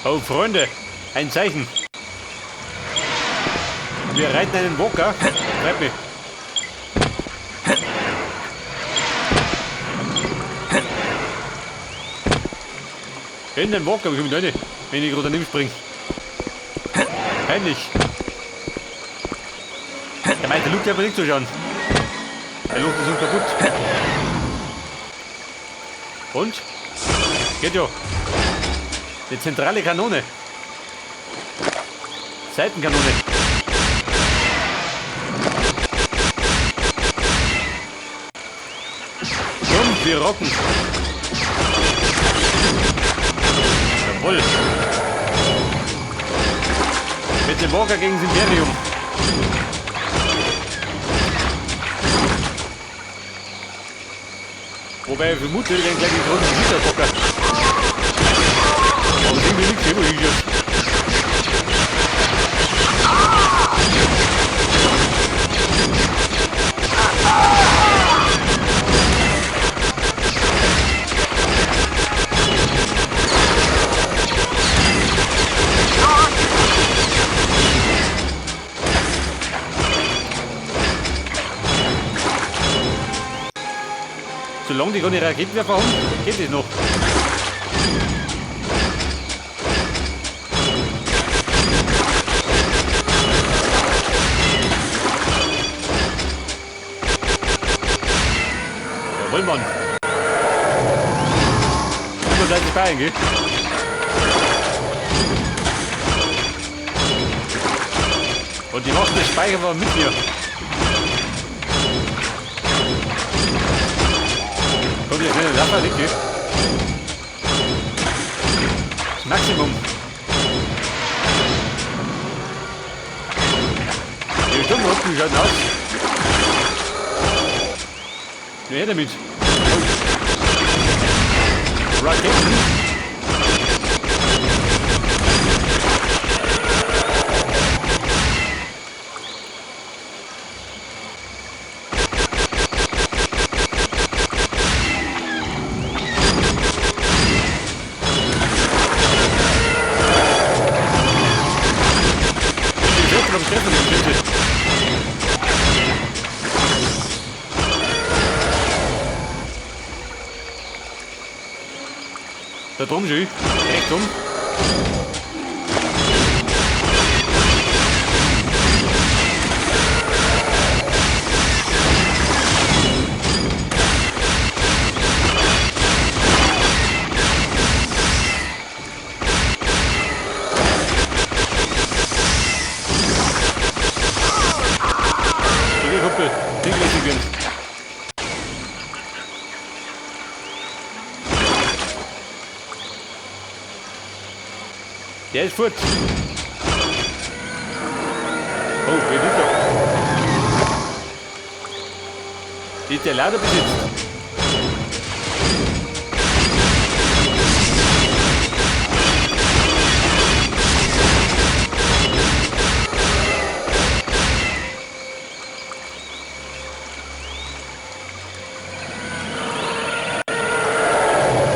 Oh, Freunde, ein Zeichen. Wir reiten einen Walker. Treib mich. In den Walker, wie komme ich da rein? Wenn ich gerade daneben springe. Peinlich. Der meinte Luke einfach nicht zuschauen. Der Luke ist uns kaputt. Und? Geht ja. Die zentrale Kanone. Seitenkanone. Komm, wir rocken. Jawohl. Mit dem Walker gegen das Imperium. Wobei ich vermute, wir werden gleich den großen Schießerbocker. Aber irgendwie nichts, immer hingeschaut. Solange die keine Raketenwerfer haben, geht das noch. Jawohl, Mann. 35 Bayern, gell? Und die Macht des Speicher war mit mir. Kommt jetzt schnell Laffer, nicht, gell? Das Maximum. Die Sturmruppen schauen aus. Ja, her damit. Oh. Raketen. Die Schritte am Treffen, die Schritte. Da drum schon. Rechts um. Die Kumpel, die werden. Der ist fort. Oh, wer ist da? Ist der lauter besetzt?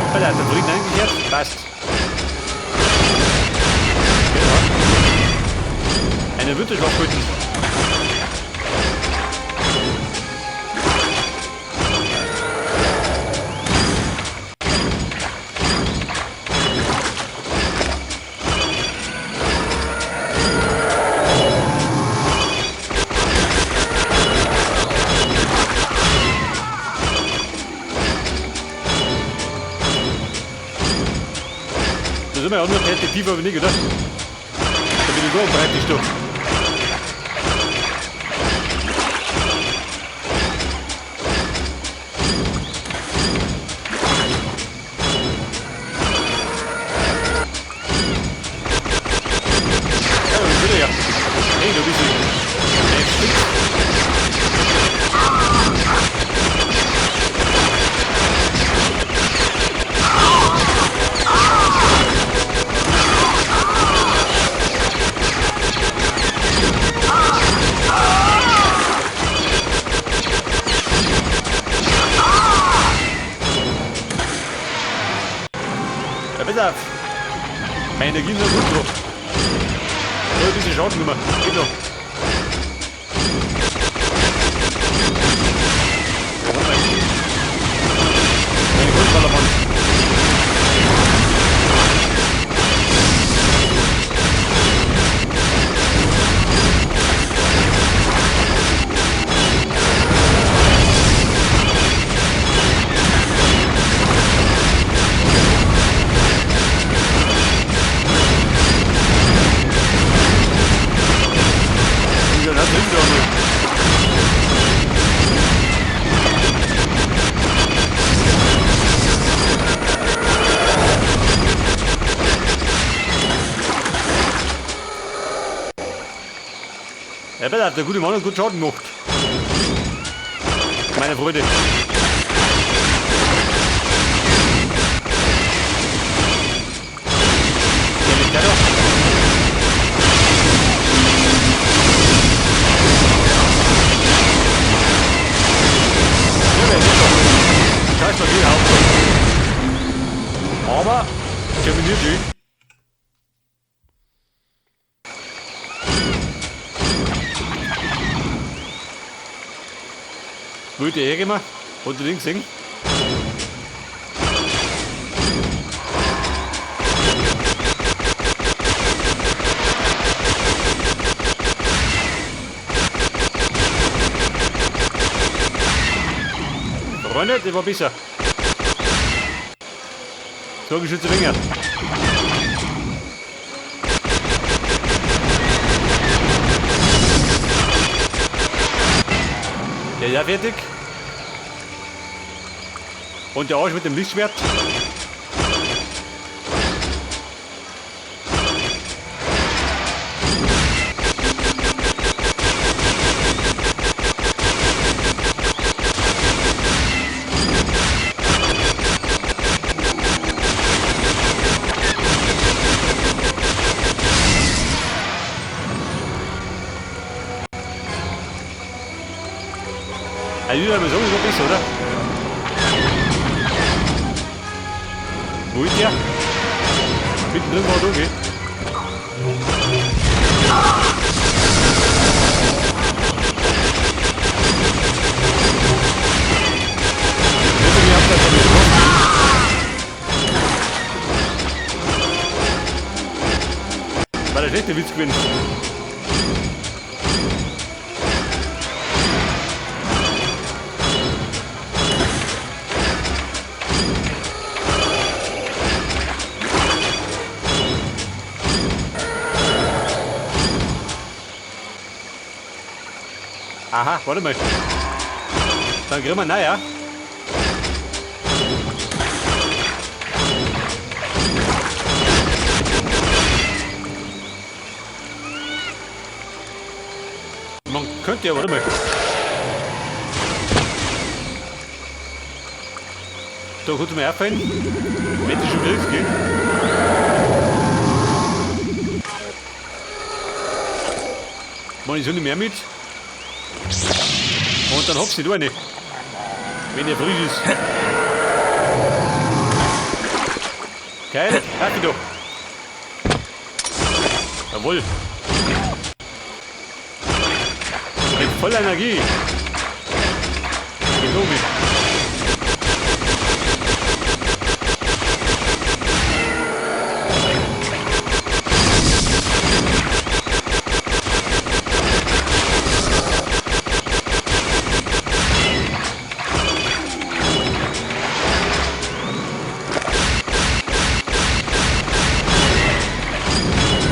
Hoppala, der Frieden eingekehrt? Passt. Genau. Eine Winterschlafhütten. Das ist immer eine andere Perspektive, aber nicht, oder? Da bin ich so praktisch da. Ja, das will er ja. Hey, du bist der stinkt. Ja, pass auf. Meine Energie ist noch gut drauf. So ein bisschen Schaden gemacht. Geht noch. Meine Grundballermann. Ja, das bringt doch nicht. Ja, der hat der gute Mann hat gut Schaden gemacht. Meine Freunde. Der liegt da doch. Ja, wer ist doch? Scheiß mal wieder auf. Aber terminiert sich. Wo ist der hergekommen? Hat der Ding gesehen? Freunde, der war besser. So, geschützte Finger. Ja, ja, fertig. Und der Arsch mit dem Lichtschwert. Also, ich würde mal sagen, das war besser, oder? Wo ist der? Mittendrin war er da, gell? War der schlechte Witz gewesen. Aha, warte mal. Dann kriegen wir naja. Man könnte ja, warte mal. Da kurz mal auffallen. Wenn es schon kriegst, gell? Mach ich so nicht mehr mit. Und dann hoppst du da rein. Wenn der frisch ist. Geil, happy doch. Jawohl. Mit voller Energie. Geht oben.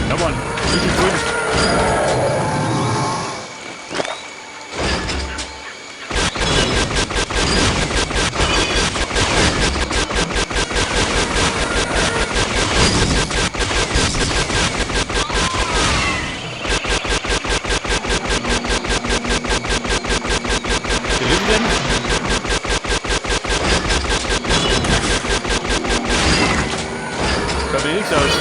Ja, Mann, bisschen Kunst. Drin denn? Schaut mir nichts aus.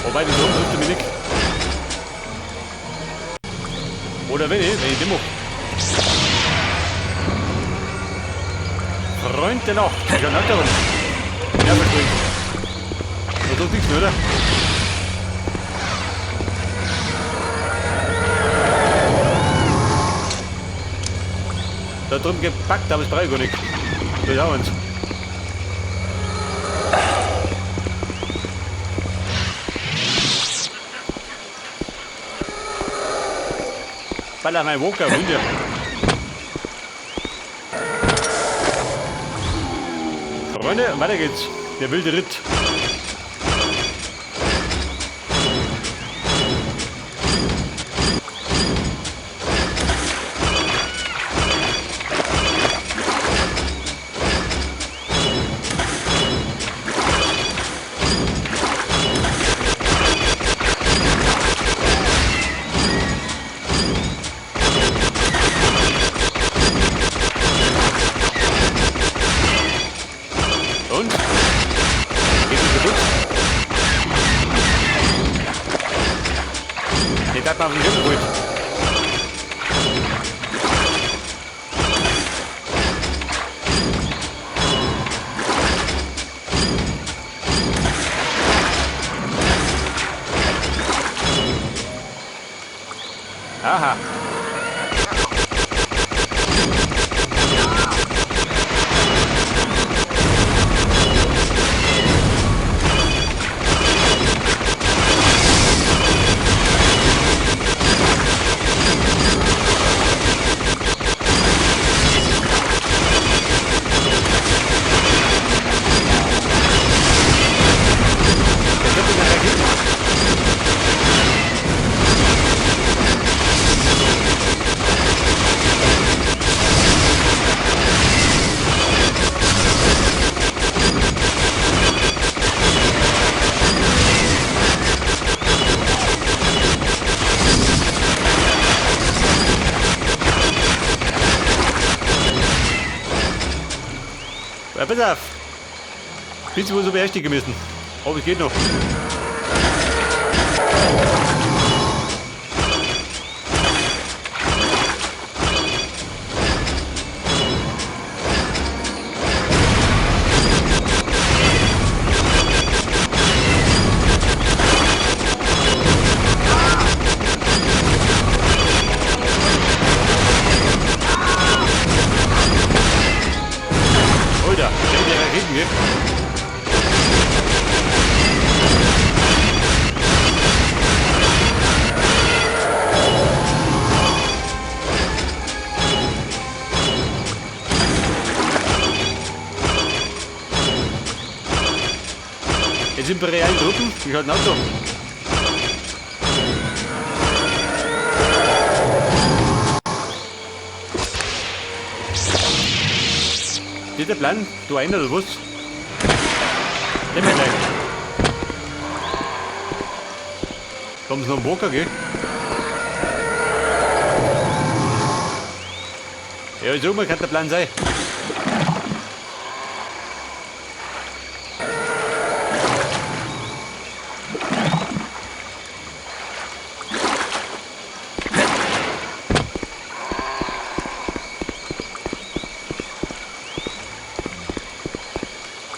Wobei, die Sonne trifft mich nicht. Oder wenn ich den mache. Freund der Nacht. Ich kann nicht darum. Ja, verspringt. Da tut nichts mehr, oder? Da drüben gepackt, aber es brauche ich gar nicht. Da ist auch eins. Baller mein Walker, Hunde. Freunde, weiter geht's. Der wilde Ritt. Und? Geht es kaputt? Den hat man auf den Schirm geholt. Aha. Der wird in der Rakete. Ja, pass auf. Bisschen wo so beerstigen müssen. Aber es geht noch. Alter, der mit den Raketen, gell? Jetzt imperialen Truppen, wie schaut ein Auto? Ist der Plan? Du einer oder was? Nehmen wir gleich. Da haben sie noch einen Walker, gell? Ja, ich sag mal, kann der Plan sein.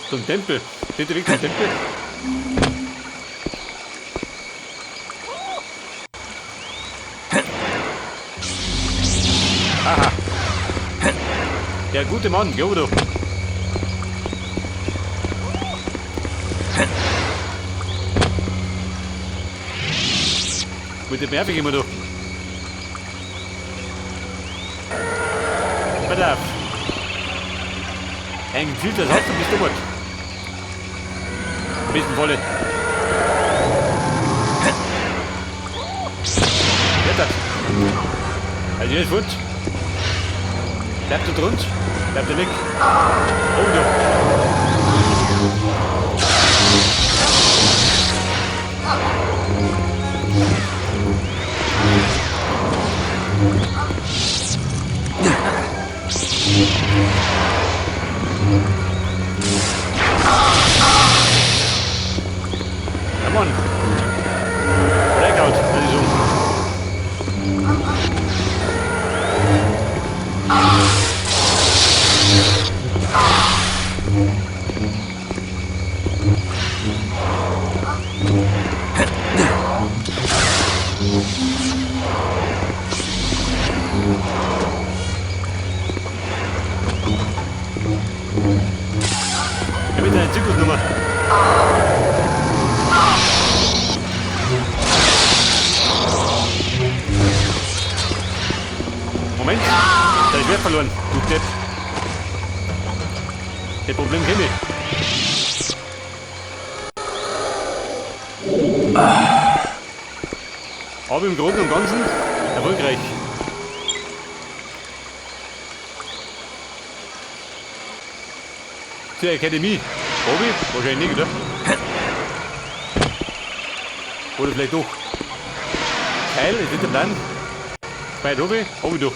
Zum Tempel. Steht der Weg zum Tempel? Aha. Der gute Mann, geh du. Mit dem nervig immer du. Pass auf. Ein gefühlter Satz und bist du gut. Bisschen volle. Jetzt. Also hier ist gut. Bleibt er drunter? Bleibt er weg? Oh ja. Come on. Blackout, würde ich sagen. Pferd verloren, du Depp. Das Problem kenne ich. Aber im Großen und Ganzen erfolgreich. Zur Akademie. Hobby? Wahrscheinlich nicht, oder? Oder vielleicht doch. Keil, ist nicht der Plan. Bei Hobby? Hobby doch.